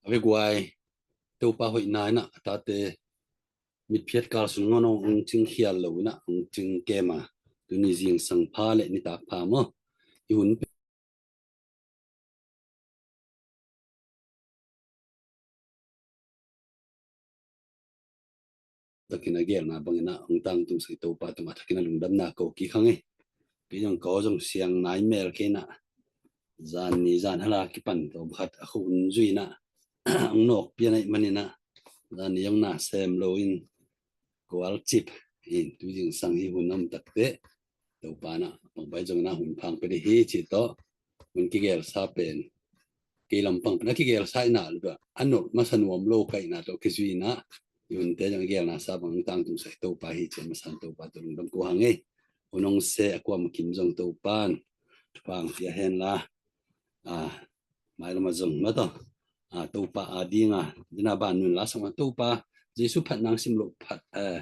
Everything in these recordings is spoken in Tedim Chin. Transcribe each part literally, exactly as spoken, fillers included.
a vekpi-a Topa hoihna in ah a tate mitphiat kal sung ngawn hong cingkhial lo in ah hong cingkem a, tuni zingsang pha le nitak pha maw, i hun takin a gelna bangin ah hong tangtungsak i Topa tungah a thakin a lungdamna ko kik hang e. Kei zong ka aw zong siang nai mel kei in ah, zan ni zan hala kipan tawm khat a khua hun zui in ah hong nawk pian ahih manin ah, zan ni hong na sem lo in kual cip in, tu zingsang hi hun om takte Topa in ah pangpai zong in ah hun phang pia dih hi ci tawh, hun kigelsa pen kei lampang pen a kigelsa in ah, a nolh masa nuam lo ka hihna tawh kizui in ah, i hunte zong a gelna sa bang tangtungsak i Topa hi ci a masa in Topa tawh lungdam ko hang e. Hun hong se a kuama kim zong Topa in thupha pia hen la, a, mailam ah zong maw tawh, a, Topa a ding a, dina ban nun la sang a Topa Jesu phat nang sim loh phat, eh,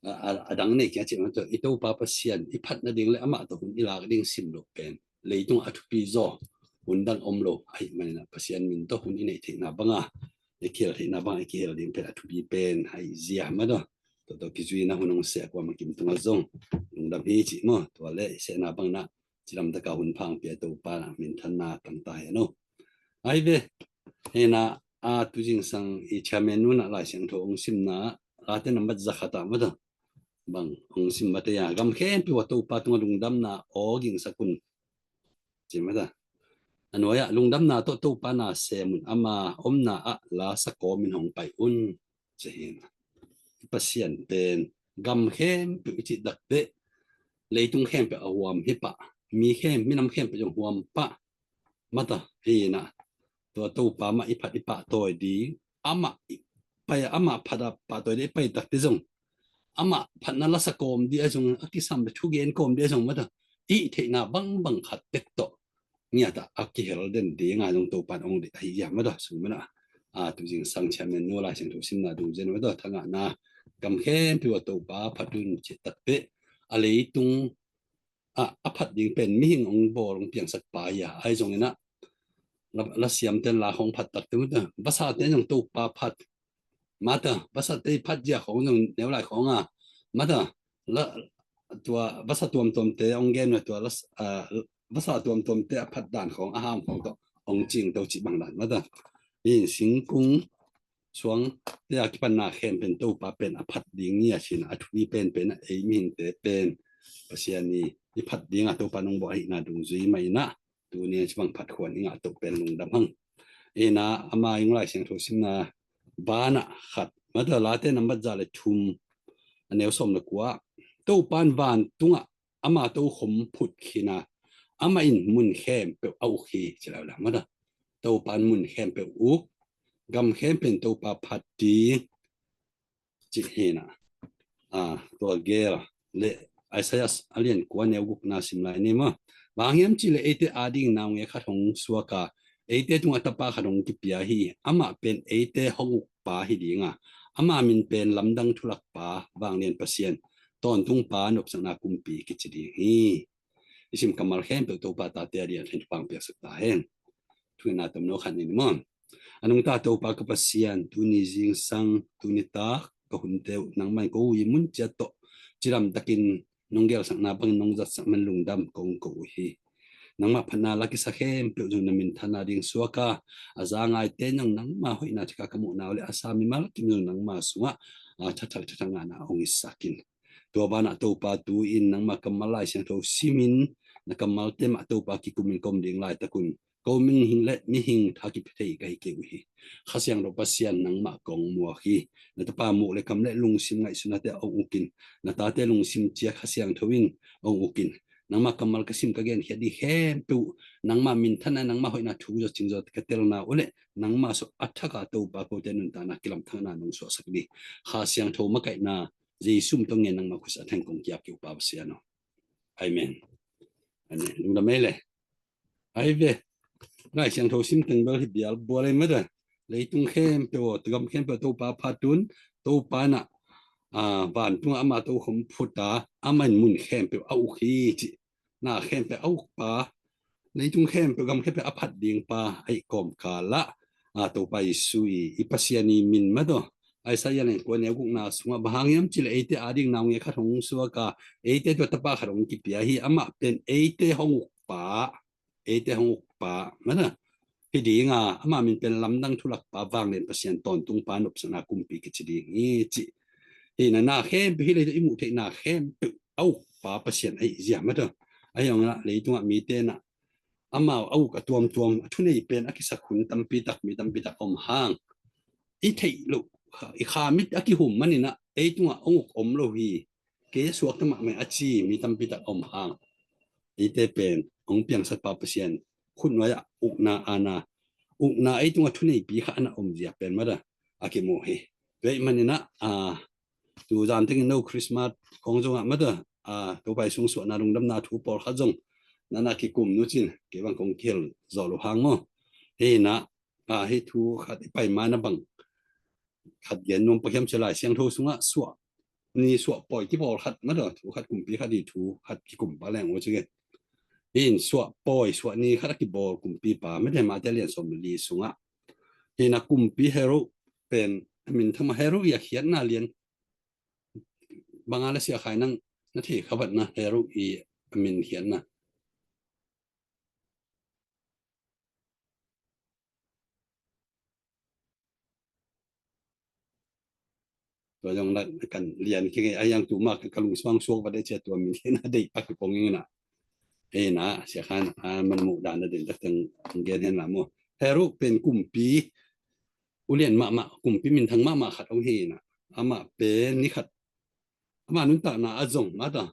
a, a, a dang nei kia cih maw tawh, i Topa Pasian i phat nading le amah tawh hun i lak ding sim loh pen leitung a thupi zaw hun dang om lo ahih manin ah Pasian min tawh hun i neih theihna banga, i kihel theihna banga i kihel ding pen a thupi pen ahih zia maw tawh, tua tawh kizui in ah hun hong se a kuama kim tungah zong lungdam hi cih maw, tua le i sehna bangin ah cilam taka hun phang pia Topa in ah minthanna tang ta hen aw. Ai ve, hena a tu zingsang i chairman nu in ah Lai Siangtho hong simna, Late nambat za khat ah maw tawh bang hong sim mate a, gam khempeuh ah Topa tungah lungdamna aw gingsak un ci maw tawh. A nuai ah lungdamna tawh Topa na sem un, ama omna ah la sa kawmin hong pai un ci hi in ah. Pasian pen gam khempeuh i cih takte leitung khempeuh a huam hi pah, mi khem, minam khempeuh zong huam pah maw tawh hi in ah, tua Topa mah i phat i pahtawi ding, amah i pai, amah phat a pahtawi ding i pai takte zong, amah phatna la sa kawm ding a zong, a kisam le thugen kawm ding a zong maw tawh, i theihna bangbang khat tek tawh ngiat ah a kihel den ding a zong Topa in hong deih ahi zia maw tawh, sung maw tawh, a, tu zingsang chairman nu Lai Siangtho simna dungzia maw tawh, thangahna gam khempeuh ah Topa phat un cih takte, a leitung a, a phat ding pen mihing hong bawl hong piangsak pa hi a, ahi zongin ah la, la siamte in la khawng phat takte maw tawh, vasate in zong Topa phat maw tawh, vasate i phat zia khawng zong neu lai khawng a maw tawh, la, tua vasa tuamtuamte hong gen uh a, tua la, a, vasa tuamtuamte a phat dan khawng, a ham khawng tawh hong cingto cih bang dan maw tawh. In singkung suangte a kipanna khempeuh in Topa pen a phat ding hi a ci in ah, a thupi penpen ah ei mihingte pen Pasian i, i phat ding a Topa in hong bawh ahihna dungzui mah in ah, tuni a ci bang phat khuan i ngah toh pen lungdam hang. In ah ama i hong Lai Siangtho simna banah khat maw tawh, Late nambat za le thum, a neu sawm le kua, Topa in vantungah ama tokhom phut khin a, amah in mun khempeuh a uk hi ci lo la maw tawh. Topa in mun khempeuh uk, gam khempeuh in Topa phat ding cih hi in ah. A, tua gel le Isaiah a lian kua neu gukna sim lai ni maw. Bang hang hiam cih leh eite ading naungek khat hong suak a, eite tungah tapa khat hong kipia hi. Amah pen eite hong ukpa hi ding a, ama min pen Lamdang Thulakpa, Vanglian Pasian, Tawntungpa, Nopsakna Kumpi kici ding hi. I sim kammal khempeuh Topa tate a ding a thupha hong piaksak ta hen. Thu ngetna tomno khat ni maw. A nungta Topa ka Pasian, tuni zingsang, tuni tak ka hunte uh nangmah in ko ui mun ciat tawh cilamtakin nong gelsakna bangin nong zatsak man lungdam kong ko uh hi. Nangmah phatna la kisa khempeuh zong na minthanna ding suak a, a za ngaite in zong nangmah hoihna thak a ka muhna uh le a sa mimal kim zong nangmah sungah a thathak thathak ngahna hong hisak in. Tua banah Topa tu-in nangmah kammal Lai Siangtho simin na kammalte mah Topa kikumin ka om ding laitakun ko mihing le mihing tha kipia thei ka hi kei uh hi. Kha Siangtho Pasian nangmah kong muak hi. Na tapa muh le kam le lungsim ngaihsutnate hong ukin, na tate lungsim ciat Kha Siangtho in hong ukin, nangmah kammal ka sim ka genkhiat ding khempeuh nangmah minthanna, nangmah hoihna thu zawcing zaw ka telna uh le nangmah sungah a thak a Topa kote nuntakna kilamthakna nong suahsak ding Kha Siangtho makaihna Jesu min tawh ngen nangmah khuasa theng kong kiap kei uh Pa Pasian aw. Amen. Amen. Lungdam ei le. Ai ve. Lai Siangtho sim teng bel hi bial bual ei mata. Leitung khempeuh, gam khempeuh Topa phat un, Topa in ah, a, vantungah ama tokhom phut a, amah in mun khempeuh a uk hi ci. Na khempeuh a uk pa, leitung khempeuh, gam khempeuh a phat ding pa, ahi kawmkal ah a, Topa Jesu i, i Pasian i min mah tawh. Isaiah lian kua neu gukna sungah bang hang hiam cih leh eite ading naungek khat hong suak a, eite tua tapa khat hong kipia hi, amah pen eite hong ukpa, eite hong ukpa mah tawh hi ding a, amah min pen lamdang thulakpa, vanglian Pasian tawntungpa, nopsakna kumpi kici ding hi ci. Hi na, na khempeuh, hih leitung i muh theih na khempeuh a ukpa Pasian ahih zia mah tawh. Ahi zongin ah leitungah mite in ah amau a uk a tuamtuam, a thunei pen a kisak hun tampi tak, mi tampi tak om hang, i theih loh, i kha mit a kihum manin ah ei tungah hong uk om lo hi, kei a suakta mahmah a ci mi tampi tak om hang, eite pen hong piangsak pa Pasian khutnuai ah ukna, aana, ukna, ei tungah thuneipi kha a na om zia pen mah tawh a kimu hi. Tua ahih manin ah, a, tu zan tengin no Christmas khawng zongah mah tawh, a, Topa i sung suahna lungdamna thu pawlkhat zong na na kikum nu cin, kei bang kong kihel zawh lo hang maw. Hi na, a, hih thu khat i pai ma-in ah bang khat gen nuam pah hiam cih leh Lai Siangtho sungah suah ni suah pawi kibawl khat mah tawh, thu khat kumpi khat i thu khat kikum pah leng uh ci nge. Hi in suah pawi, suah ni khat a kibawl kumpipa mah tawh, Matthai lian sawm le li sungah. Hi na, kumpi Herod pen a minthang mah, Herod i a khiatna lian bang a la sia khai nang na thei kha vat na, Herod i a min khiatna. Tua zong na kan lian kik e, a hiang tu mah ka lungsim ah suak vat e cia, tua min hi na deih pak kipong ing na. Hi na, sia khan, a, man muh dan na den tak teng gen hen la maw. Herod pen kumpi ulian mahmah, kumpi minthang mahmah khat ong hi na. Amah pen ni khat ama nuntakna ah zong mah tawh,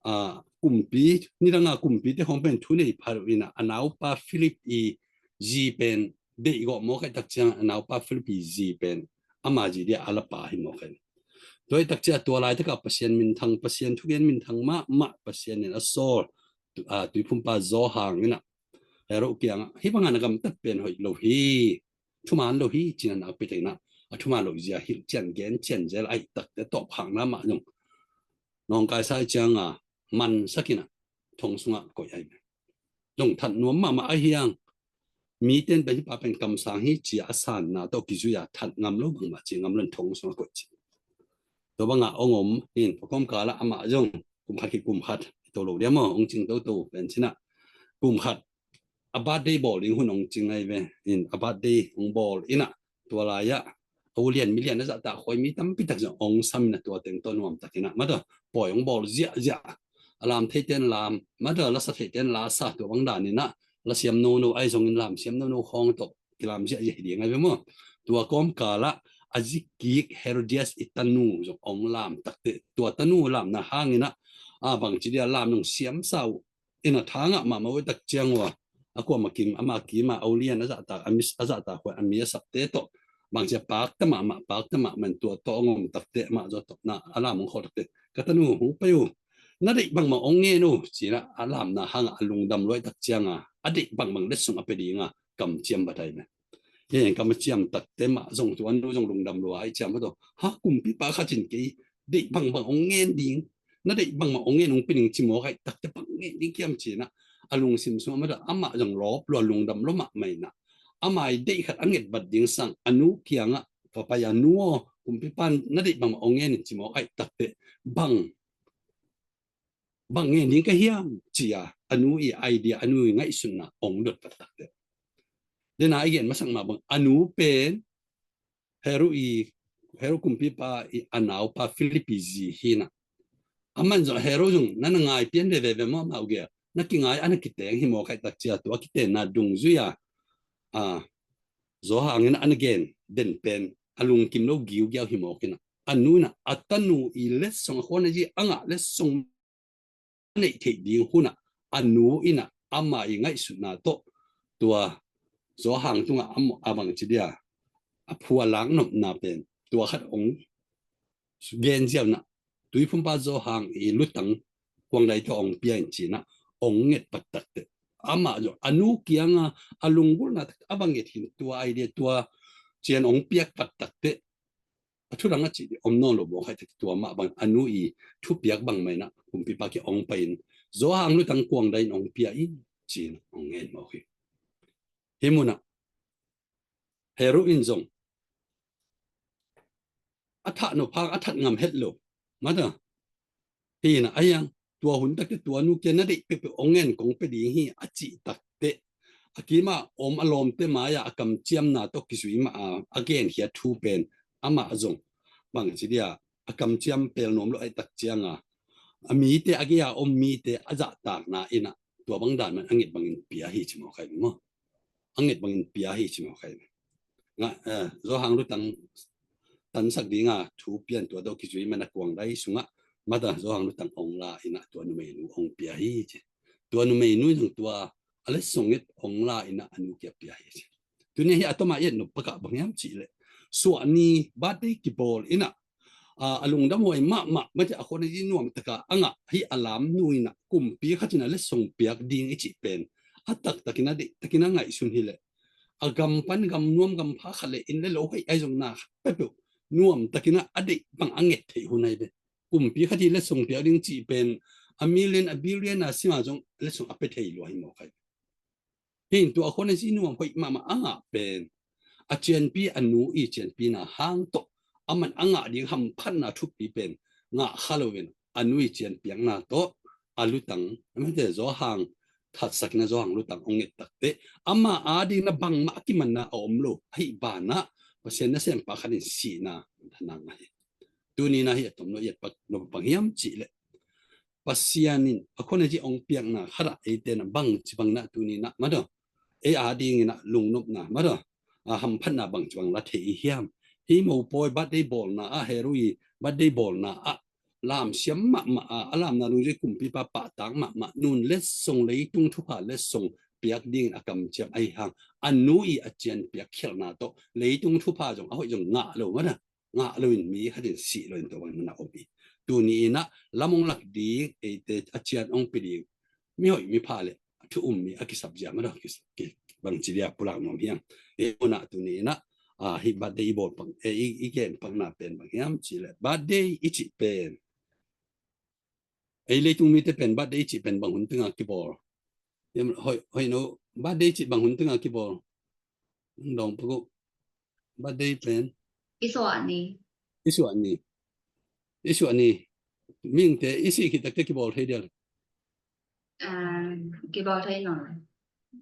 a, kumpi, nidanga kumpite hong pen thunei pha lo in ah, a naupa Philip i zi pen deihgawh mawk ahih tak ciang, a naupa Philip i zi pen ama zi dia a la pa hi mawk hi. Tua ahih tak ciang tua laitakah Pasian minthang, Pasian thugen minthang mahmah, Pasian in a sawl, a, tuiphumpa Johan in ah Herod kiangah, hih bangah na gamtat pen hoih lo hi, thuman lo hi, ci-in a nakpi takin ah a thuman loh zia hilh cian gen cian zel ahih takte tawpkhakna mah zong nawngkaisa ahih cianga mansak in ah thong sungah koih ahi ve. Zong that nuam mahmah ahi hiang, mite in pen hih pa pen kamsang hi ci-a a sanna tawh kizui-a that ngam lo, bangmah ci ngam lo in thong sungah koih ci. Tua bangah ong om in, tua kawmkalah amah zong kum khat kikum khat, to lo dia maw, ong cing toto pen ci-in ah kum khat a birthday bawl ding hun ong cing ahi ve. In a birthday ong bawl in ah, tua lai-ah a ulian milian a zahtak huai mi tampi tak zong ong sam in ah, tua teng tawh nuamtak in ah mah tawh pawi ong bawl ziahziah. A lam theite in lam, mah tawh la sa theite in la sa, tua bang dan in ah la siam nono ahi zongin lam siam nono khawng tawh kilam ziahziah hi ding ahi ve maw. Tua kawmkalah a zi kik Herodias i tanu zong ong lam takteh, tua tanu lamna hangin ah, a, bangci dia lam nong siamsa uh in ah, thangah mahmah uh tak ciang uh a, a kuamah kim, amah kim a, a ulian a zahtak, a mi, a zahtak huai a mi a sapte tawh bangci a pakta mahmah, pakta mahmah in tua tawh ong om takteh, amah zong tawh na a lam ong khawl takteh, ka tanu hong pai uh, na deih bangbang ong ngen uh, ci-in ah a lamna hangah a lungdam lua ahih tak cianga a deih bangbang letsong a pia dinga kamciam vat ahi ve. Hi in kamciam takteh mah zong tua nu zong lungdam lua ahih ciang mah tawh, ha, kumpipa khat in kei deih bangbang ong ngen ding, na deih bangbang ong ngen, ong pia ding ci mawk ahih takteh bang ngen ding kiam ci-in ah a lungsim sungah mah tawh amah zong lawp lua, lungdam lua mahmah in ah, ama i deih khat a nget vat ding sang a nu kiangah, ka pai a, nu aw, kumpipa in na deih bangbang ong ngen in ci mawk ahih takteh bang bang ngen ding ka hiam, ci-a a nu i idea, a nu i ngaihsutna ong dot vat takteh. Dena i gen masak mah bang, a nu pen Herod i, Herod kumpipa i a naupa Philip i zi hi in ah, aman zong Herod zong na na ngai pian veve ve maw, amau gel na kingai a na kiteng hi mawk ahih tak ciang, tua a kitenna dungzui-a, a, Johan in ah a na gen den pen a lungkim lo giugiau hi mawk in ah, a nu in ah a tanu i letsong, a khuana zi a ngah letsong a neih theih ding hunah a nu in ah ama i ngaihsutna tawh tua Johan tungah a, a bangci dia a phualak nopna pen tua khat ong gen ziau in ah, tuiphumpa Johan i lutang kuangdai tawh ong pia in ci-in ah ong nget pat takteh, amah zong a nu kianga a lunggulhna tak a bang nget hi in, tua idea, tua cian ong piak pat takteh a thu dang a cih ding om nawn lo mawk ahih tak, tua mah bang a nu i thupiak bang mah in ah kumpipa kiang ong pai in, Johan lutang kuangdai in ong pia in, ci-in ong ngen mawk hi. Hih munah Herod in zong a that nop hang a that ngam het lo. Mata hi na a hiang tua hun takte tua nu kia na deih peuhpeuh ong ngen kong pia ding hi a cih takte a kima om a lawmte mai-a a kamciamna tawh kizui mah a a genkhiat thu pen amah zong bang ci dia a kamciam pel nuam lo aih tak cianga a mite a gei-a om mite a zahtakna inah tua bang dan man a nget bangin pia hi ci mawk ahi maw? A nget bangin pia hi ci mawk ahi. Nga, eh, Zawhang lutang tansak dinga thu pian tua dawh kizui man a kuang dai sungah mata Zawhang lutang ong la inah tua numeinu ong pia hi ci. Tua numeinu zong tua a letsong it ong la inah a nu kia pia hi ci. Tuni hi a toma i et nop pakah bang hiam cih leh suahni birthday kibawl inah a, a lungdam huai mahmah mate a khuan a zi nuam taka a ngah hi a lam nu inah kumpi khatin a letsong piak ding i cih pen a taktakin a deihtakin a ngaihsun hileh a gam pan gam nuam gam pha khat le inn le lo hoih ai zong na khat peuhpeuh nuam takin a deih bang a nget theih hun ai ve. Kumpi khat hi letsong piak ding cih pen a million a billion a sima zong letsong a pia thei lua hi mawk ai ve. Hin tua a khuan a zi nuam hoih mahmah a ngah pen a cianpi a nu i cianpina hang tawh a man a ngah ding hamphatna thupi pen ngah kha loin a nu i cianpiakna tawh a lutang a mite Zawhang thatsakna Zawhang lutang ong nget takte ama a ding na bangmah a kimanna a om lo ahi banah Pasian nasempa khat in sihna thanang ahi. Tuni na hi a tom lo i et pak lo pang hiam cih leh Pasian in a khuan a zi ong piakna khatah eite na bang ci bang na tuni na madaw ei a dingin a lungnopna madaw a hamphatna bang ci bang la thei i hiam? Hi mopawi birthday bawlna a Herod i birthday bawlna a lamsiam mahmah a a lamna nung zi kumpipa pahtak mahmah nun letsong leitung thupha letsong piak dingin a kamciam ahi hang a nu i a cian piak khialhna tawh leitung thupha zong a hoih zong ngah lo madaw ngah loin mi khatin sih loin tua bang na om hi. Tuni inah lam ong lak ding eite a cian ong pi ding mi hoih mi pha le thu um mi a kisap zia madaw bang ci dia pulak nuam hiam? E unah tuni inah a hi birthday i bawl pang e i gen pakna pen bang hiam cih leh birthday i cih pen ei leitung mite pen birthday i cih pen bang hun tengah kibawl? Hoih hoih no birthday i cih bang hun tengah kibawl? Dawng pagu birthday pen i suah ni. I suah ni. I suah ni. Mihingte i sih khit takte kibawl thei dial. Kibawl thei nawn lo.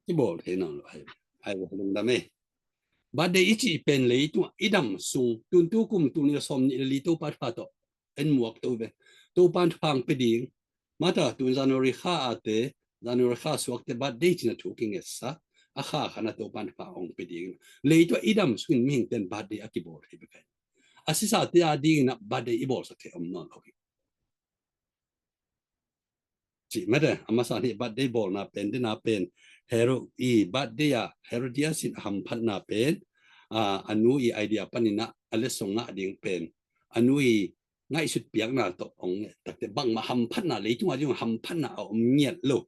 Kibawl thei nawn lo. Ai ai lungdam e. Birthday i cih pen leitungah i dam sung tuntu kum tul nih le sawm nih le li Topa thupha tawh en muak to ve. Topa thupha ong pe ding. Mata tun January kha ate January kha suakte birthday cina thu kingetsa a kha khana Topa thupha ong pe ding. Leitua i dam sungin mihingten birthday a kibawl thei bek ahi. A sisate a dingin a birthday i bawlsak thei om nawn lo hi. Cih mete a masa hi birthday bawlna pen dena pen Herod i birthday a Herodias in a hamphatna pen a nu i idea panin a letsong ngah ding pen a nu i ngaihsut piakna tawh ong nget takte bangmah hamphatna leitunga ding hamphatna a om ngiat lo.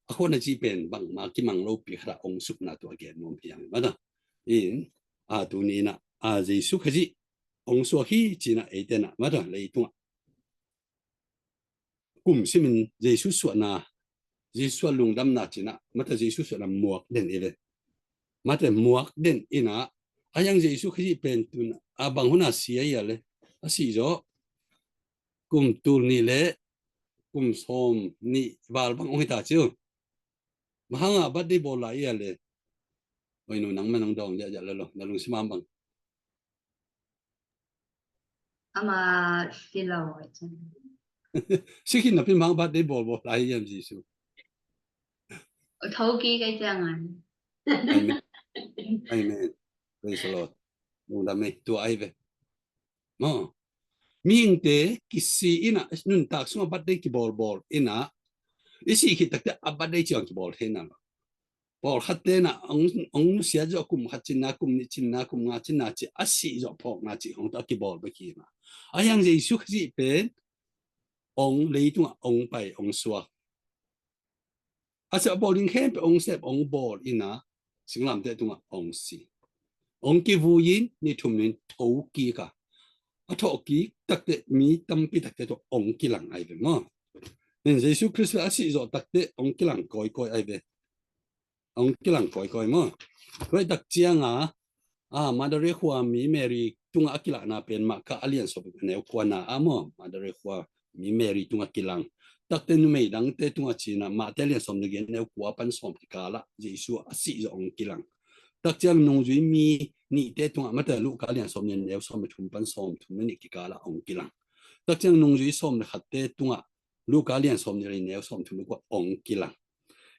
A khuan a ci pen bangmah kimang lopi khat a ong supna tawh a gen nuam piang mata in a tuni inah a Jesu Khazih ong suak hi cina eitena mata leitungah kum simin Jesu suahna Jesu a lungdamna cina mata Jesu suahna muak den i le mata muak den ina a yang Jesu Khazih pen tun a bang huna sia ia le a sih zawh kum tul nih le kum sawm nih val bang ong hita ciu. Mahanga birthday bawl lai ia le oi nu nang ma nang dawng liah liah lalo na lungsim am bang. Ama silo. Sikin na pin mang birthday bawl bawl lai iam Jesu. Thoki kai tiang an. Amen. Amen. Praise the Lord. Lungdam e tua ai ve. Maw mihingte kisi ina nuntak sunga birthday kibawlbawl ina i sih khit takte a birthday ciang kibawl thei na lo. Pawlkhat tena ong nusia zaw kum khat cinna kum nih cinna kum nga cinna ci a sih zawh phawkna ci hong tawh a kibawl bek hi na. A hiang Jesu Khazih pen ong leitungah ong pai ong suak a sep a bawl ding khempeuh ong sep ong bawl ina singlamteh tungah ong si. Ong kivui in ni thum nin tho kik a a thawh kik takte mi tampi takte tawh ong kilang ai ve maw? Nin Jesu Khrist a sih zawh takte ong kilang kawikawi ai ve. Ong kilang kawikawi maw? Tua i tak cianga a, Madare khua mi Mary tungah a kilahna pen Marka a lian sawm a neu kua na a maw, Madare khua mi Mary tungah kilang. Takte numei dangte tungah cinah Mate lian sawm le giat neu kua pan sawm kikalah Jesu a sih zawh hong kilang. Takciang nungzui mi nihte tungah mate Luka lian sawm le neu sawm le thum pan sawm thum le nih kikalah hong kilang. Takciang nungzui sawm le khatte tungah Luka lian sawm le neu sawm thum le kua hong kilang.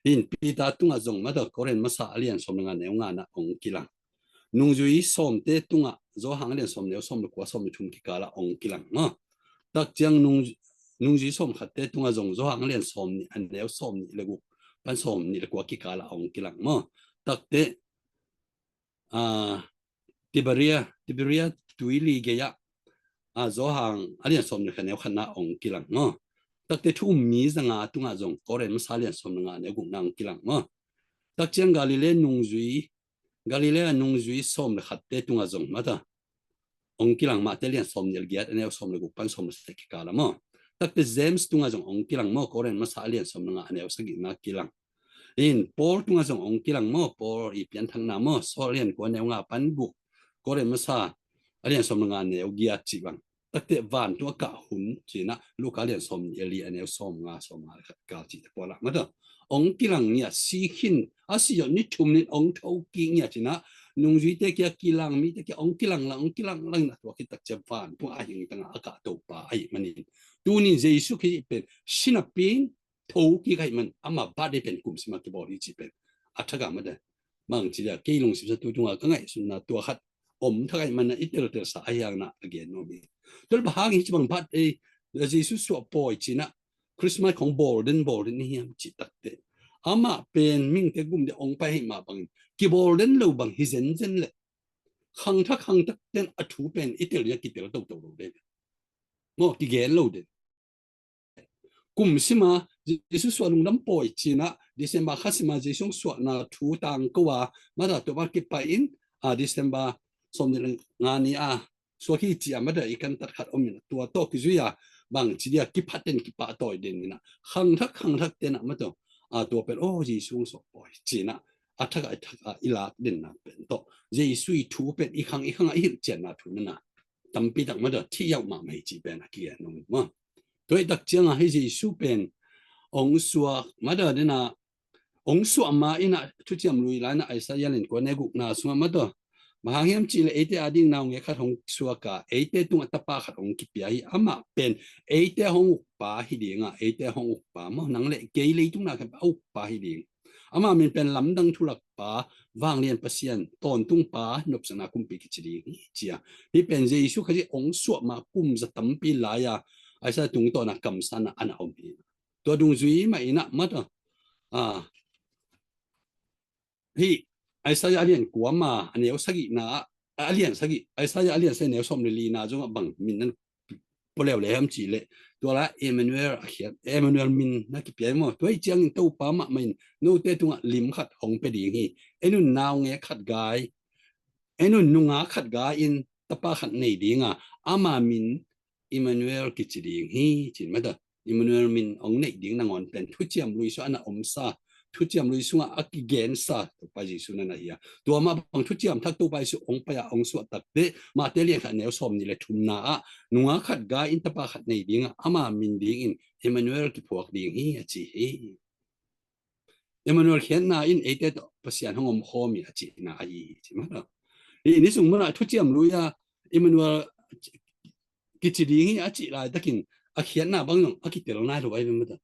In Peter tungah zong mate Korin masa a lian sawm le nga neu nga na hong kilang. Nungzui sawmte tungah Johan a lian sawm neu sawm le kua sawm le thum kikalah hong kilang maw. Takciang nung, nungzui sawm khatte tungah zong Johan a lian sawm nih a neu sawm nih le guk pan sawm nih le kua kikalah hong kilang maw. Takte, a, Tiberia, Tiberia tuili gei-ah, a, Johan a lian sawm le khat neu khatna hong kilang maw. Takte thu um mi zanga tungah zong Korin masa lian sawm le nga neu gukna hong kilang maw. Takciang Galilee nungzui Galilee nungzui sawm le khatte tungah zong mata hong kilang Mate lian sawm nih le giat a neu sawm le guk pan sawm le sagih kikalah maw. Takte James tungah zong hong kilang maw, Korin masa a lian sawm le nga a neu sagihna kilang. In Paul tungah zong hong kilang maw, Paul i pianthakna maw, Saul a lian kua neu nga pan guk, Korin masa a lian sawm le nga neu giat cih bang. Takte vantung a kah hun cinah Luka lian sawm nih le li a neu sawm nga sawm nga le khat kal cihte pawl ah mata hong kilang ngiat, si khin a si zawh ni thum nin hong thokik ngiat cinah nungzuite kia kilang, mite kia hong kilang lang hong kilang lang na tua khit takciang vantung a hing tangah a kah Topa ahih manin tunin Jesu Khrih pen si napi-in thokik ahih man ama birthday pen kum sima kibawl hi cih pen a thak a mata bang ci dia kei lungsim sa tu tunga ka ngaihsutna tua khat om thak ahih man a i teltelsa ahi hang na a gen nuam hi. Tua le bang hang hi ci bang bat ei Jesu suah pawi cinah Christmas khong bawl den bawl den ni hiam cih takte amah pen mingte gum dia hong pai ahih mah bangin kibawl den lo bang hi zenzen leh khangthak khangthak ten a thu pen i tel dia kitel toto lo den maw, kigen lo den. Kum sima Jesu suah lungdam pawi cinah December kha sima Jesu suahna thu tangko a mata tua bang kipai in a December sawm nih le nga ni a suak hi ci a mata i kan tat khat om in tua tawh kizui a bang ci dia kiphat den kipahtawi den inah khangthak khangthak tenah mata a tua pen aw Jesu suah pawi cinah a thak a i thak a i lak denna pen tawh Jesu i thu pen i khang i khang a i hilh cianna thu nana tampi tak mata thih yauh mahmah hi cih pen a kigen nuam maw. Tua i tak cianga hi Jesu pen hong suak mata dena hong suah ma inah thuciam lui laina Isaiah lian kua neu gukna sungah mata bang hang hiam cihleh eite ading naungek khat hong suaka eite tungah tapa khat hong kipia hi. Amah pen eite hong ukpa hi dinga eite hong ukpa maw, nang le kei leitung na khat a ukpa hi ding. Ama min pen lamdang thulakpa, vanglian Pasian, tawntungpa, nopsakna kumpi kici ding hi cia. Hi pen Jesu Khazih hong suah ma kum za tampi lai-a Isaiah tungtawna kamsanna ana om hi. Tua dungzui mah inah mata a hi Isaiah a lian kua ma a neu sagihna ah a lian sagih Isaiah a lian sagih neu sawm le lina zongah bang min nan pua leuleu hiam cihleh tua la Emmanuel a khiat Emmanuel min na kipia hi maw. Tua hi ciangin Topa mahmah in note tungah lim khat hong pia ding hi. En un naungek khat gai, en un nungak khat gai in tapa khat nei dinga ama min Emmanuel kici ding hi cin mata. Emmanuel min hong neih ding nangawn pen thuciam lui sua ana omsa thuciam lui sungah a kigensa Topa Jesu nana hi a. Tua mah bang thuciam thak Topa Jesu hong pai-a hong suah takte Mate lian khat neu sawm nih le thumna ah nungak khat gai in tapa khat nei dinga ama min dingin Emmanuel kiphuak ding hi a ci hi. Emmanuel khiatna in eite tawh Pasian hong omkhawm hi a cihna ahi hi ci mata. Hi ni sung munah thuciam lui-a Emmanuel kici ding hi a cih laitakin a khiatna bang zong a kitel nai lo ahi mata.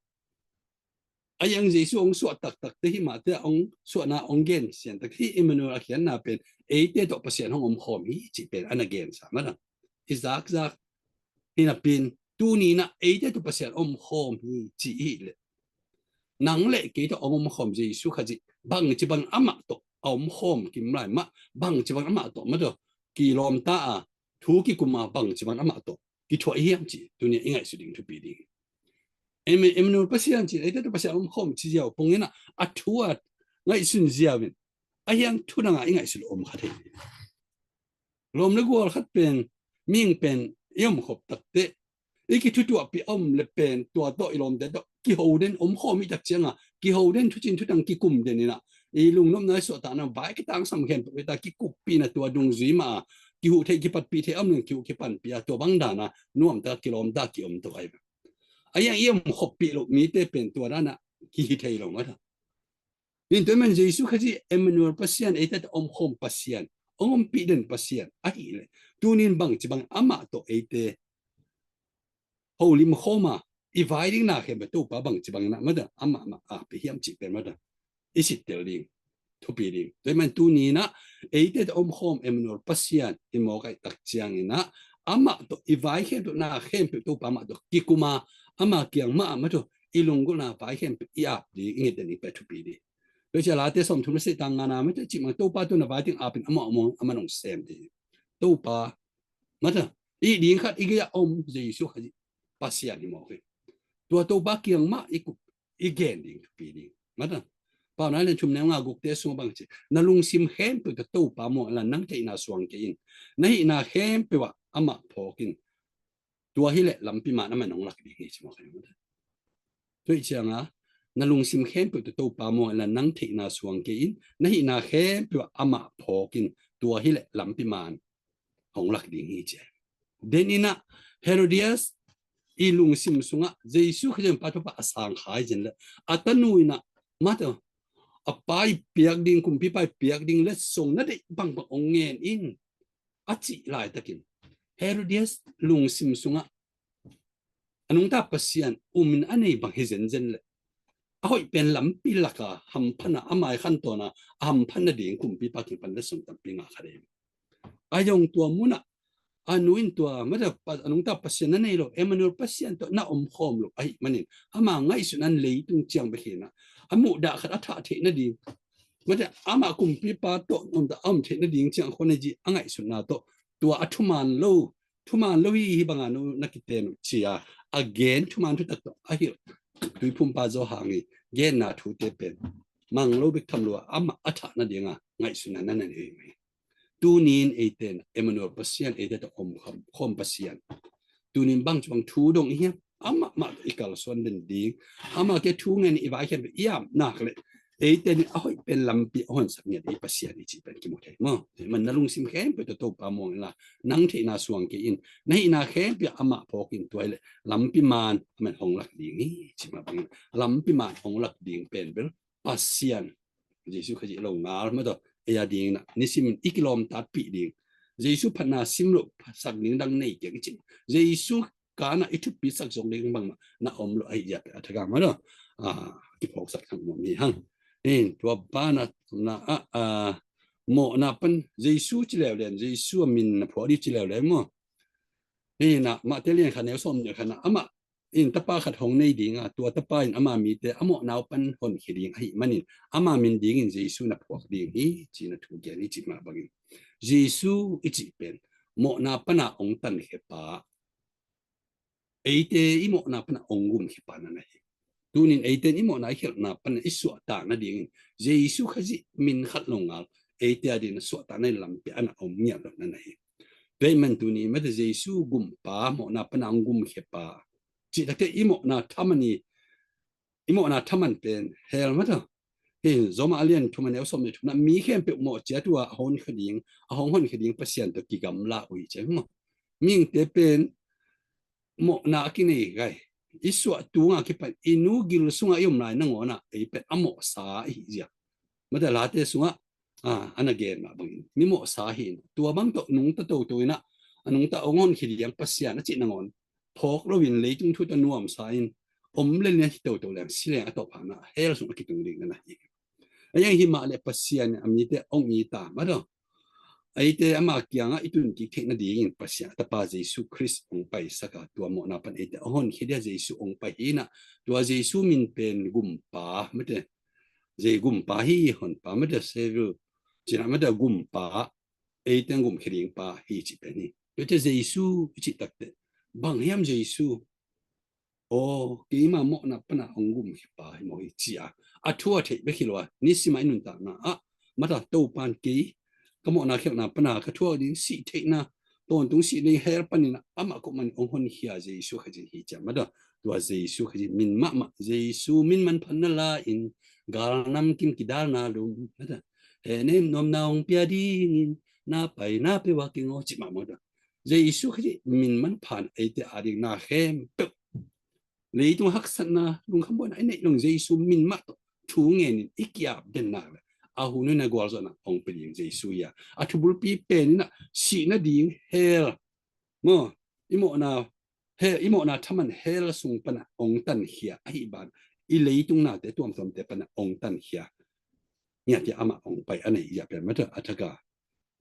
A iang Jesu hong suah taktakte hi mahte a hong suahna hong gen sian tak hi Emmanuel a khiatna pen eite tawh Pasian hong omkhawm hi cih pen ana gensa mata. I zakzak hi napi-in tuninah eite tawh Pasian omkhawm hi ci hi leh nang le kei tawh hong omkhawm Jesu Khazih bangci bang amah tawh a omkhawm kim lai mah bangci bang amah tawh mata kilawmta a thu kikum a bangci bang amah tawh kithuah hiam cih tunia i ngaihsut ding thupi ding. Emmanuel Pasian cih eite tawh Pasian omkhawm ci ziau pongin ah a thu a ngaihsun ziau in a hiang thu dangah i ngaihsun om kha thei. Lawm le gual khat pen mihing pen i omkhop takte i kithutuahpih a om le pen tua tawh i lawmte tawh kiho den omkhawm i tak cianga kiho den thucin thutang kikum den inah i lungnopna i suahtakna vai kitangsam khempeuh i ta kikuppihna tua dungzui mah a kihuh theih kipatpih theih a om ning kihuh kipanpih a tua bang dana nuamtak kilawmtak kiom to ai. A iang i om khoppih loh mite pen tua dana kihi thei lo mata. Nin tua man Jesu Khazih Emmanuel Pasian eite ta omkhawm Pasian, ong ompih den Pasian ahileh tunin bangci bang amah tawh eite holim khawma i vai ding na khempeuh Topa bangci bangin ah mata amah mah a pe hiam cih pen mata i sittel ding thupi ding. Tua man tuninah eite ta omkhawm Emmanuel Pasian i mawk aih tak cianginah amah tawh i vai khempeuh na khempeuh Topa amah tawh kikuma ama kiang mah a mata i lunggulhna vai khempeuh i ap ding i nget den i pe thupi ding. Tua cia Late sawmthum le seh tang ngana mata cih mang Topa tawh na vai ding apin amah among a manong sem ding. Topa mata i ding khat i gei a om Jesu Khazih Pasian hi mawk hi. Tua Topa kiang mah i kup i gen ding thupi ding mata. Paunak lian thum neu nga gukte sung bang ci na lungsim khempeuh ta Topa muang la nang theihna suang kei in na hihna khempeuh ah amah phawk in tua hileh lampi man amah nong lak ding hi ci mawk hi mata. Tua i cianga na lungsim khempeuh ta Topa muang la nang theihna suang kei in na hihna khempeuh ah amah phawk in tua hileh lampi man hong lak ding hi ci. Deninah Herodias i lungsim sungah Jesu Khazih pa Topa a sang khai zen le a tanu inah mata a pa i piak ding kumpipa i piak ding le song na deih bangbang ong ngen in a cih laitakin Herodias lungsim sungah a nungta Pasian umin a nei bang hi zenzen le a hoih pen lampi laka hamphana a mai khantawna a hamphan nading kumpipa kipan le song tampi ngah kha dei. A yong tua munah a nu in tua mata a nungta Pasian na nei lo Emmanuel Pasian tawh na omkhawm lo ahi manin ama ngaihsun an leitung ciang bek hinah a muhdah khat a thah theih nading mata ama kumpipa tawh omta a om theih nading ciang khona ji a ngaihsutna tawh tua a thuman lo thuman lo hi hi banga no na kiten uh cia a gen thuman thutak tawh a hilh tuiphumpa Zawhang i genna thute pen mang lo bek tham lo a amah a thah nadinga ngaihsutna na na nei mai. Tunin eiten Emmanuel Pasian eite ta om khawm Pasian tunin bang cuang thu dong i hiam amah mah i kalsuan den ding amah ke thu ngen i vai khen i am nak le eite ni a hoih pen lampi a honsak ngiat i Pasian i cih pen kimu thei maw. Man na lungsim khempeuh ta Topa muang inla nang theihna suang kei in na hihna khempeuh amah phawk in tua hileh lampi man aman hong lak ding hi ci mah bangin lampi man hong lak ding pen bel Pasian Jesu Khazih lo ngal mataw ei a dingin ah nisimin i kilawmtatpih ding Jesu phatna sim loh sak ding dang nei keng i cih Jesu kana i thupi sak zong ding bangmah na om lo ahi ziate a thagam a lo a kiphawksak thang nuam hi hang. In tua bana na a mawhna pan Jesu ci leuleu Jesu a min na phuak dih ci leuleu maw? Hi na Mate lian khat neu sawm nih khat na amah in tapa khat hong nei dinga tua tapa in ama mite a mawhna uh pan honkhia ding ahi manin ama min dingin Jesu na phuak ding hi ci na thu gen i cih mah bangin Jesu i cih pen mawhna pana ong tankhia pa eite i mawhna pana ong gumkhia pa na na hi. Tunin eite in i mawhna i khelhna pana i suahtak nadingin Jesu Khazih min khat lo ngal eite a dingin a suahtak na lampi ana om ngiat lo na na hi. Tua i man tuni mate Jesu gumpa mawhna pana ong gumkhia pa cih takte i mawhna thaman i i mawhna thaman pen hell mata hi. Zoma a lian thum a neu sawm le thum na mi khempeuh mawh ciat uh a hong honkhia ding a hong honkhia ding Pasian tawh kigamla uh hi ciah maw? Mihingte pen mawhna a kinei gai i suah tunga kipan i nu gil sunga i om lai nangawnah ei pen a mawhsa i hi zia mata Late sungah a na gen mah bangin mi mawhsa hi in tua bang tawh nungta toto inah a nungta ong honkhia ding Pasian a cih nangawn phawk loin leitung thu tawh nuamsa in om le lian hi toto leng si leng a tawphanah hell sung a kitung ding na na hi. A iang hi mah le Pasian a mite ong i ta mataw eite ama kiangah i tun kik theih nadingin Pasian a tapa Jesu Khrist ong paisaka tua mawhna pan eite a honkhia dia Jesu ong pai hinah tua Jesu min pen gumpa mate zei gumpa hi honpa mate Savior cinah mate gumpa eite gumkhia ding pa hi cih pen hi. Tuate Jesu i cih takte bang hiam Jesu aw keima mawhna pana ong gumkhia pa hi maw hi cia a thu a theih bek hi lo a nisima i nuntakna ah mata Topan kei ka mawhna khelhna pana ka thuak ding sih theihna tawntung sih ding hell panin amah kawh man ong honkhia Jesu Khazih hi cia mata tua Jesu Khazih min mahmah Jesu min manphan na la in Gal namkim kidalna lum, mata, he nem nuamna hong pia dingin, na pai na pe wa kingawh cih mahmah ta. Jesu Khazih min manpha in eite ading na khempeuh, leitung haksatna, lungkham buaina i neih lo-in Jesu min mah tawh thu ngenin i ki-ap den nak leh, a hun hun a gualzawhna hong pia ding Jesu hi a, a thubulpi pen in ah sihna ding hell, maw, i mawhna, hell, i mawhna thaman hell sung pan ah hong tankhia ahih ban, i leitung nate tuamtuamte pan ah hong tankhia. Ngiat hi a, amah hong pai a neih hi a, pen mata a thak a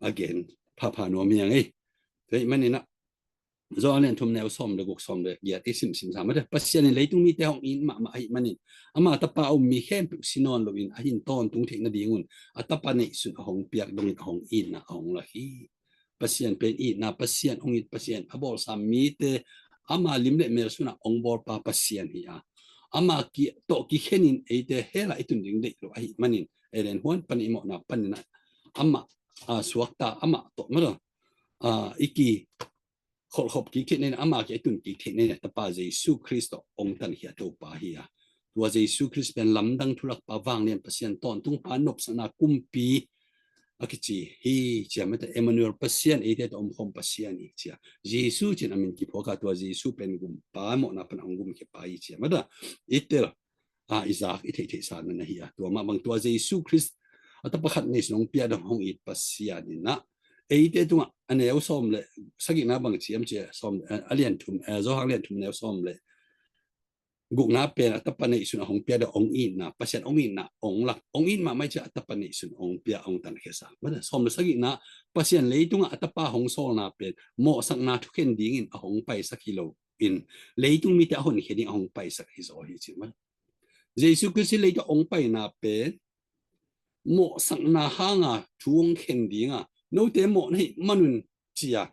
a gen phapha nuam hi ing ei. Tua ahih manin ah, Johan lian thum neu sawm le guk, sawm le giat i simsim sa mata, Pasian in leitung mite hong it mahmah ahih manin, ama Tapa a um mi khempeuh si nawn loin a hin tawntung theih nadingun a Tapa neihsun a hong piak dongin a hong itna a hong lak hi. Pasian pen itna Pasian, hong it Pasian, a bawlsa mite ama lim le mel sunah hong bawlpa Pasian hi a, ama ki, tawh kikhenin eite hell ah i tun ding deih lo ahih manin, Eden huan pan i mawhna panin ah amah, a, suakta, amah tawh mata, a, i ki kholhkhop kik theih nading, ama kiang i tun kik theih nading Tapa Jesu Khrist tawh hong tankhia Topa hi a. Tua Jesu Khrist pen lamdang thulakpa, vanglian Pasian, tawntungpa, nopsakna kumpi a kici hi ci a mata, Emmanuel, Pasian eite tawh omkhawm Pasian hi ci a. Jesu ci-in a min kiphuak a, tua Jesu pen gumpa, mawhna pan a hong gumkhiapa hi ci a mata, i tel a, i zak, i theihtheihsa na hi a. Tua mah bang, tua Jesu Khrist a Tapa khat neihsun hong piak dong, hong it Pasian in ah eite tungah, a neu sawm le sagihna bang ci hiam cih leh, sawm, a, a lian thum, a, Johan lian thum neu sawm le gukna pen a Tapa neihsun a hong piak dong, hong itna, Pasian hong itna hong lak, hong it mahmah hi ci a, a Tapa neihsun hong piak, hong tankhia sa. Mata, sawm le sagihna, Pasian leitungah a Tapa hong sawlna pen mawhsakna thukhen dingin a hong paisak hi loin, leitung mite a honkhia ding a hong paisak hi zaw hi ci mata. Jesu Khrist leitung hong paina pen mawhsakna hanga thu hong khen dinga, note mawh na hih manun ci a,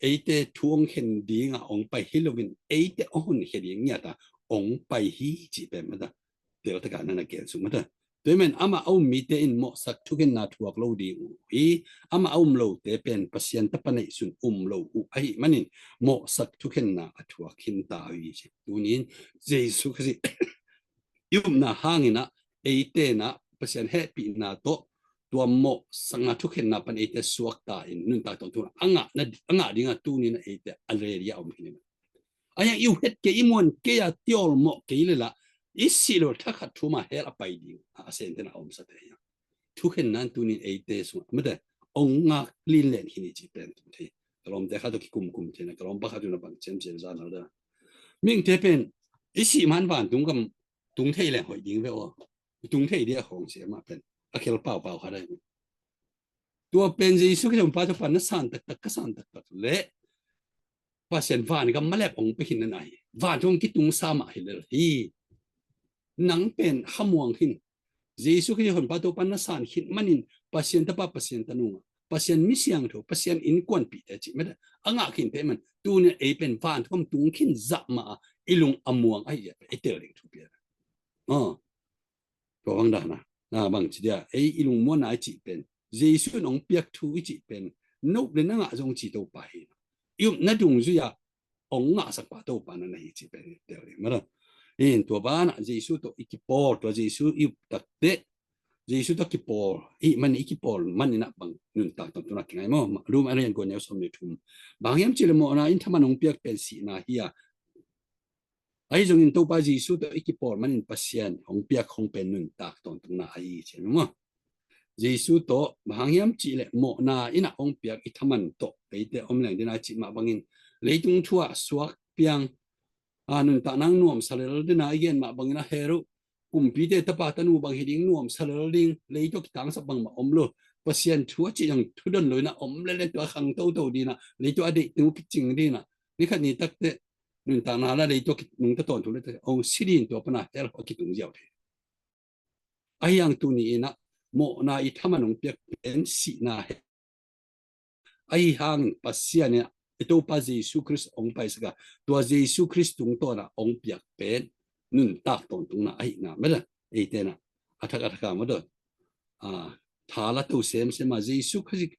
eite thu hong khen dinga hong pai hi loin, eite a honkhia ding ngiat a hong pai hi cih pen mata, teltak a na na gen suk mata. Tua ahih manin amah a um mite in mawhsak thukhenna thuak lo ding uh hi, amah a um lote pen Pasian Tapa neihsun um lo uh ahih manin mawhsak thukhenna a thuak khinta uh hi ci. Tuni-in Jesu Khazih i upna hangin ah eite in ah Pasian hehpihna tawh tua mawhsakna thukhenna pan eite suakta in nuntak tawntungna a ngah, a ngah dinga tuni-in ah eite a ready a om hi. A hiang i uh het kei, i muan kei a, tiawlmawh kei leh lah, i sih loh thakhat thu mah hell a pai ding a, a sente na a omsate hi a. Thukhenna in tuni-in eite sungah mate hong ngak linlen hi ni cih pen tung thei. Ka lawmte khat tawh kikumkum thei na, ka lawmpa khat tawh na bang ciamciam zan hal da. Mihingte pen i sih man vantung gam tung thei leng hoih ding ve aw. Tung thei dia khawng sia mah pen a khel paupau khat ahi. Tua pen Jesu Khrist hong pa tua pan na san taktak, ka san taktak leh Pasian van gam malep hong pia khin na na hi. Van hong kitung sa mah hi lel hi. Nang pen hamuang khin. Jesu Khrist hong pa tua pan na san khin manin Pasian Tapa, Pasian Tanu ngah, Pasian mi siangtho, Pasian innkuanpihte cih mate a ngah khinte man, tuni-in ei pen van hong tung khin zah mah a i lung a muang ahi zia pen i tel ding thupi a. Aw. Tua bang dana, na bang ci dia, ei i lungmuanna i cih pen, Jesu in hong piak thu i cih pen, nop le na ngah zong ci Topa hi. I upna dungzui ah hong ngahsak pa Topa na na hi cih pen i tel ding mate. In tua banah Jesu tawh i kipawl, tua Jesu i up takteh, Jesu tawh kipawl i hih manin, i kipawl manin ah bang nuntak tawntungna kingai maw? Rom a lian kua neu sawm le thum. Bang hiam cih leh mawhna in thaman hong piak pen sihna hi a, ahi zongin Topa Jesu tawh i kipawl manin Pasian hong piak hong pen nuntak tawntungna ahi ci maw? Jesu tawh bang hang hiam cih leh mawhna in ah hong piak i thaman tawh eite om leng ding a cih mah bangin, leitung thu ah suak piang, a, nuntakna nuamsa lel ding a i gen mah bangin a, hell uh kumpite tapa tanu bang hi ding, nuamsa lel ding, lei tawh kitangsap bangmah om lo. Pasian thu a cih zong thudon lo in ah om lel, lei tawh a khang toto ding a, lei tawh a deih tu kicing ding a, ni khat ni takteh nuntakna la lei tawh nungta tawntung leh hong si ding, tua pan a hell a kitung ziau thei. Ahi hang tuni-in ah mawhna i thaman hong piak pen sihna hi. Ahi hangin Pasian in ah i Topa Jesu Khrist hong paisak a, tua Jesu Khrist tungtawn ah hong piak pen nuntak tawntungna ahihna mate, eite in ah a thak a thak a mate, a, tha la to semsem a, Jesu Khrist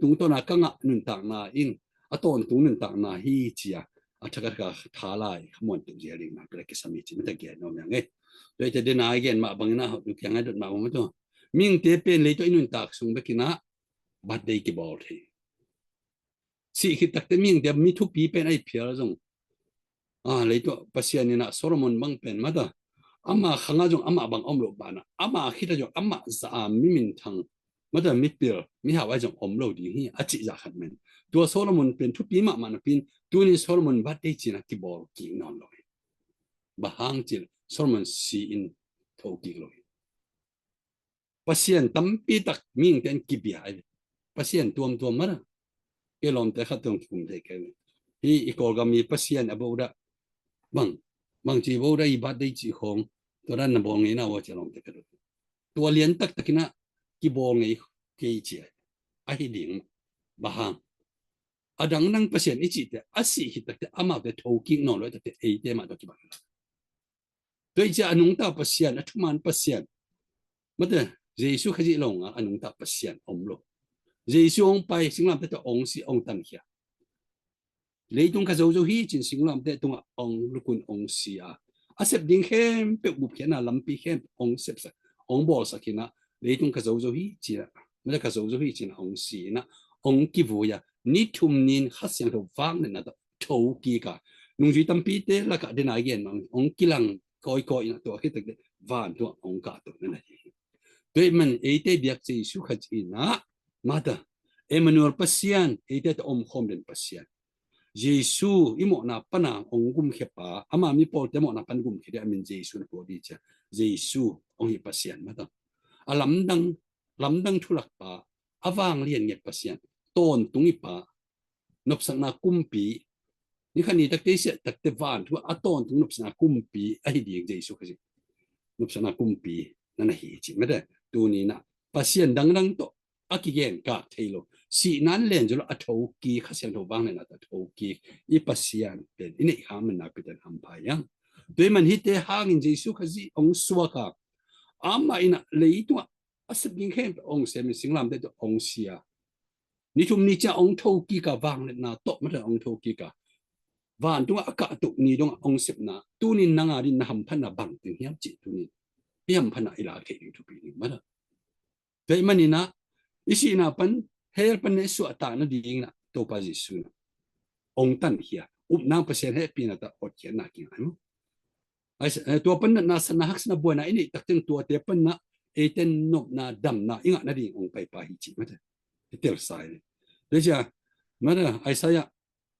tungtawn a ka ngah nuntakna in a tawntung nuntakna hi ci a, a thak a thak a tha la i khamuan tuk zia ding na pia kisam hi ci mate, gen nuam hi ing ei. Tua i te dena i gen mah bangin ah, hotu kiang a dot mah bang mah tua. Mihingte pen leitungah i nuntak sung bekin ah birthday kibawl thei. Sih khit takte mihingte mi thupi pen a i phial zong, a, leitungah Pasian in ah Solomon bang pen mata, ama khangah zong amah bang om loh banah, ama khitah zong amah zah a mi minthang, mata, mipil, mihau a zong om lo ding hi a cih zah khat men. Tua Solomon pen thupi mahmah napi-in, tuni Solomon birthday ci-in ah kibawl kik nawn lo hi. Bang hang cih leh Solomon si-in tho kik lo hi. Pasian tampi tak mihingte in kibia hi. Pasian tuamtuam mata. Kei lawmte khat tawh kikum thei kei. Hih i Kawlgam i Pasian a Buddha, bang, bangci Buddha i birthday cih khawng, tua dan na bawl ngei na ua ci a lawmte khat. Tua lian taktak in ah kibawl ngei kei ci a hi ding. Bang hang? A dangdang Pasian i cihte a sih khit takte amaute tho kik nawn lo takte eite mah tawh kibang hi. Tua i ci a nungta Pasian, a thuman Pasian, mate, Jesu Khazih lo ngah a nungta Pasian om lo. Jesu hong pai, singlamteh tawh hong si, hong tankhia. Leitung ka zo zo hi ci-in singlamteh tungah hong lukun hong si a, a sep ding khempeuh, gupkhiatna lampi khempeuh hong sepsak, hong bawlsak hi-in ah, leitung ka zo zo hi ci-in ah, mate, ka zo zo hi ci-in ah hong si-in ah, hong kivui a, ni thum ni-in Kha Siangtho vangliatna tawh tho kik a, nungzui tampite lakah dena i gen bang hong kilang kawikawi in ah, tua khit takte vantung ah hong kahto na hi. Tua ahih manin eite biak Jesu Khazih in ah, mate, Emmanuel Pasian, eite tawh omkhawm den Pasian. Jesu i mawhna pan a hong gumkhia pa, ama mipawlte mawhna pan gumkhia ding a min Jesu na pua ding ci a, Jesu hong hi Pasian, mate. A lamdang, lamdang thulak pa, a vanglian ngiat Pasian, tawntung i pa, nopsakna kumpi, ni khat ni takte i siah takte vantung a tawntung nopsakna kumpi ahi ding Jesu Khazih. Nopsakna kumpi na na hi ci, mate. Tuni-in ah Pasian dangdang tawh a kigen kak thei lo. Sihna in len zo lo, a thokik, Kha Siangtho vangliatna tawh a thokik i Pasian pen i neih khak man nakpi takin hampha hi hang. Tua ahih manin hihte hangin Jesu Khazih hong suak a, amah in ah leitungah a sep ding khempeuh hong sem in singlamteh tawh hong si a, ni thum ni ciang hong thokik a, vangliatna tawh, mate, hong thokik a, vantungah a kahto ni dongah hong sepna, tuni-in nang a dingin na hamphatna bang teng hiam cih tuni-in i hamphatna i lak theih ding thupi ding, mate. Tua ahih manin ah i sihna pan, hell pan na i suahtak nadingin ah Topa Jesu in ah hong tankhia, upna, Pasian hehpihna tawh hotkhiatna kingai maw. Ai, eh, tua pan natna, satna, haksatna, buaina i neih tak ciang tuate pan ah eite in nopna, damna i ngah nading hong paipa hi ci, mate. I telsa hi. Tua ciang, mate, Isaiah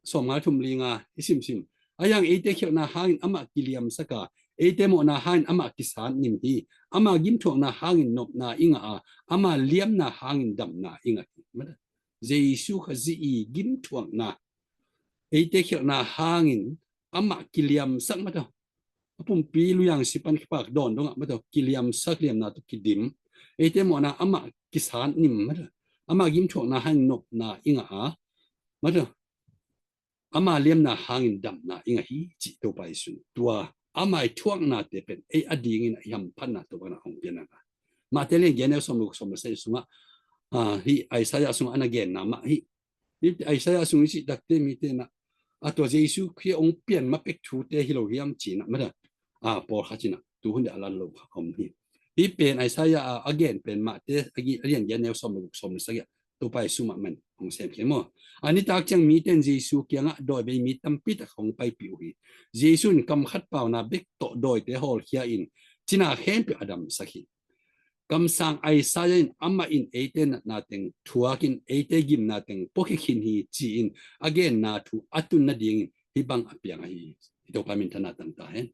sawmnga le thum, li nga i simsim. Ahi hang eite khialhna hangin amah kiliamsak a, eite mawhna hangin amah kisatnim hi. Ama gimthuakna hangin nopna i ngah a, ama liamna hangin damna i ngah hi. Mate, Jesu Khazih i gimthuakna, eite khialhna hangin amah kiliamsak, mate, a pumpi luiang sipan kipak dawn dongah, mate, kiliamsak, liamna tawh kidim. Eite mawhna amah kisatnim, mate, ama gimthuakna hangin nopna i ngah a, mate, ama liamna hangin damna i ngah hi cih Topa Jesu in. Tua ama i thuaknate pen ei a dingin ah i hamphatna Topa in ah hong pia na. Matthai lian giat, neu sawm le guk, sawm le sagih sungah, ah, hih Isaiah sungah a na genna mah hi. Hih Isaiah sung i cih takte mite in ah, a, tua Jesu Khazih hong pian ma pek thute hi lo hiam ci-in ah, mate, a, pawlkhat in ah tuhun deuh a lan lo kha om hi. Hih pen Isaiah a, a gen pen Matthai a gi-, a lian giat, neu sawm le guk, sawm le sagih ah Topa Jesu mahmah in hong semkhia maw. A nitak ciang mite in Jesu kiangah dawivei mi tampi tak hong paipih uh hi. Jesu in kam khat pauna bek tawh dawite hawlkhia in cina khempeuh a damsak hi. Kamsang Isaiah in, amah in eite natna teng thuakin eite gimna teng puakhia khin hi ci-in a genna thu a tun nadingin hih bang a piang ahi hi. Hih Topa minthanna tang ta hen.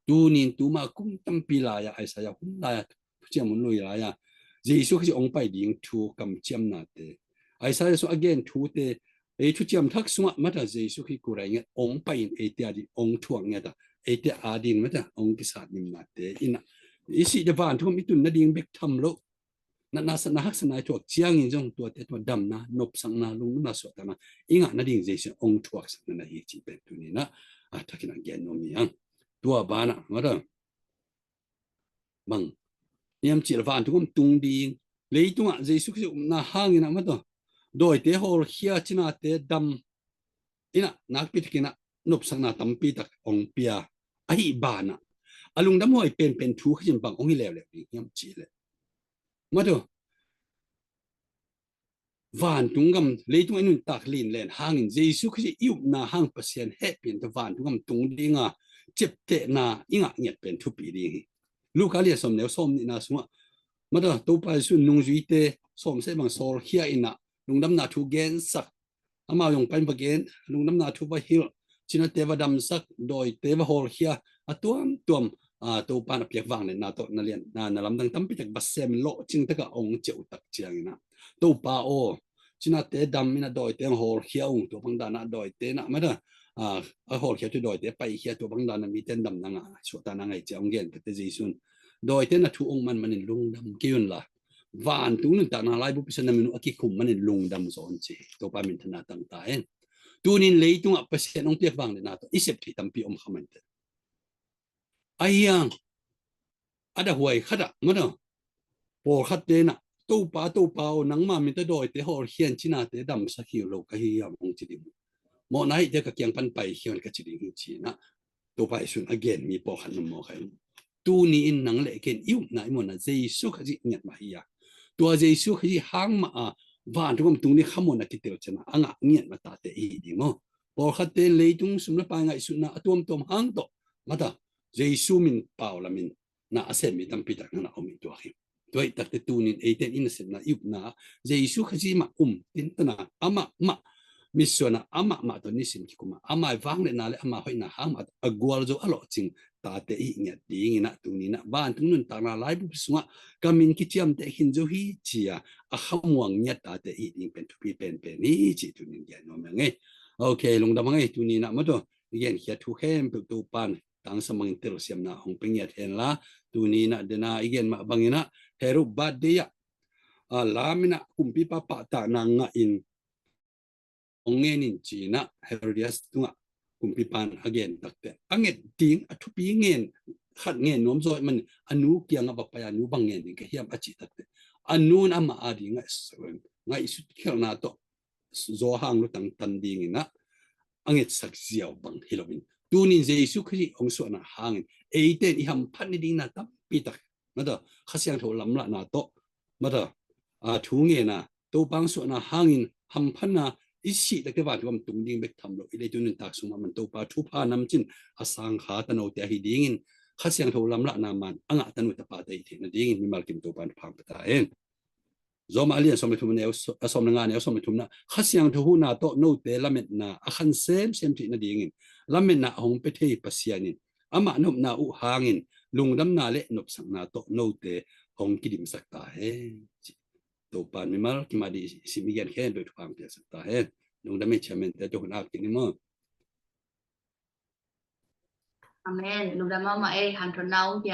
Tuni-in tuma kum tampi lai-a, Isaiah hun lai-a, thuciam hun lui lai-a, Jesu Khazih hong pai ding thu kamciamnate, Isaiah sung a gen thute, ei thuciam thak sungah, mate, Jesu Khazih kurai ngiat hong pai-in eite a ding hong thuak ngiat a, eite a ding, mate, hong kisatnimnate in ah, i sih teh vantung i tun nading bek tham lo, natna, satna, haksatna i thuak ciangin zong tuate tua damna, nopsakna, lungnopna, suahtakna i ngah nading Jesu in hong thuaksak na na hi cih pen tuni-in ah, a, thakin ah gen nuam hi hang. Tua banah, mate, bang hiam cih leh vantung om tung ding, leitungah Jesu Khazih upna hangin ah, mate, dawite hawlkhia, cinate dam in ah, nakpi takin ah nopsakna tampi tak hong pia ahih banah, A lungdam huai penpen thu Kha Siangtho in bang hong hi leuleu ding hiam cih leh, mataw, vantung gam leitung a i nuntak linlen hangin Jesu Khrih i upna hang Pasian hehpihna tawh vantung gam tung dinga ciaptehna i ngah ngiat pen thupi ding hi. Luka lian sawm neu sawm nihna sungah, mataw, Topa Jesu in nungzuite sawmseh bang sawlkhia in ah lungdamna thu gensak, amau zong pai in va gen, lungdamna thu va hilh, cinate va damsak, dawite va hawlkhia, a tuamtuam, a, Topa in a piak vangliatna tawh na lian, na, na lamdang tampi tak va sem in lawhcing takah hong ciah uh tak ciangin ah, Topa aw, cinate dam in ah dawite hong hawlkhia ung, tua bang dan ah dawite in ah, mataw, a, a hawlkhia tu dawite paikhia, tua bang dan ah mite in damna ngah, suahtakna ngah hi ci-a hong gen takte Jesu in, dawite in ah thu hong man manin lungdam kei unla, vantung nuntakna laibu Pasian na min uh a kikhum manin lungdam zaw un ci. Topa minthanna tang ta hen. Tunin leitungah Pasian hong piak vangliatna tawh i sep theih tampi om kha mah inteh. Ahi hang a dah huai khat ah, mataw, pawlkhatte in ah, Topa, Topa aw, nangma min tawh dawite hawlkhia in cinate damsak hi lo ka hi hiam hong ci ding uh. Mawhna hihte ka kiang pan paikhia un ka ci ding hi ci-in ah Topa Jesu in a gen mi pawlkhat na om mawk hi. Tuni in nang le ken i upna i mawhna Jesu Khazih ngiat mah hi a, tua Jesu Khazih hang mah a vantung gam tung ding khamuanna kitel ciangin a ngah ngiat mah tate i hi ding maw? Pawlkhatte in leitung sum le pai ngaihsutna a tuamtuam hang tawh, mataw, Jesu min pau lamin na a sem mi tampi tak na na om hi tuak hi. Tua hi takte tunin eite in i nasepna i upna ah Jesu Khazih mah um, tintanna amah mah, mitsuanna amah mah tawh nisim kikum a, ama vangliatna le ama hoihna hang mah a gualzo a lawhcing tate i hi ngiat dingin ah, tuni in ah vantung nuntakna laibu sungah ka min kiciamteh khin zo hi ci-a a khamuang ngiat tate i hi ding pen thupi penpen hi cih tunin gen nuam hi ing ei. Ok, lungdam hi ing ei. Tuni in ah, mataw, i genkhiat thu khempeuh Topa in tangsam bangin telsiamna hong pia ngiat henla, tuni in ah, den a i gen mah bangin ah, Herod birthday ah, a, lam in ah kumpipa pahtakna ngah in hong ngen in ci-in ah Herodias tungah kumpipa in a gen takte, a nget ding a thupi ngen khat ngen nuam zaw ahih manin a nu kiangah va pai a, nu, bang ngen ding ka hiam a cih takte, a nu in amah a dingah ngaihsut khelhna tawh zaw hang lutang tan dingin ah a ngetsak ziau bang hi loin, tunin Jesu Khazih hong suahna hangin eite in i hamphat nading na tampi tak, mataw, Kha Siangtho lamlahna tawh, mataw, a, thu ngen a, Topa hong suahna hangin hamphatna, i sih takte vantung gam tung ding bek tham lo, i leitung nuntak sung mah man Topa thupha namcin a sang kha tanote ahi dingin Kha Siangtho lamlahna man a ngah tanu tapate i hi theih nadingin mimal kim Topa in thupha hong pia ta hen. Rom a lian sawm le thum neu, a, sawm le nga neu sawm le thumna, Kha Siangtho huhna tawh note lametna a khan semsem theih nadingin lametna a hong pia thei Pasian in amah nopna uh hangin lungdamna le nopsakna tawh note hong kidimsak ta hen. Topa in mimal kim a ding i sim i gen khempeuh thupha hong piaksak ta hen. Lungdam ei, chairman te, tua hun a kik ni maw. Amen. Lungdam mahmah ei, hanthawnna hong pia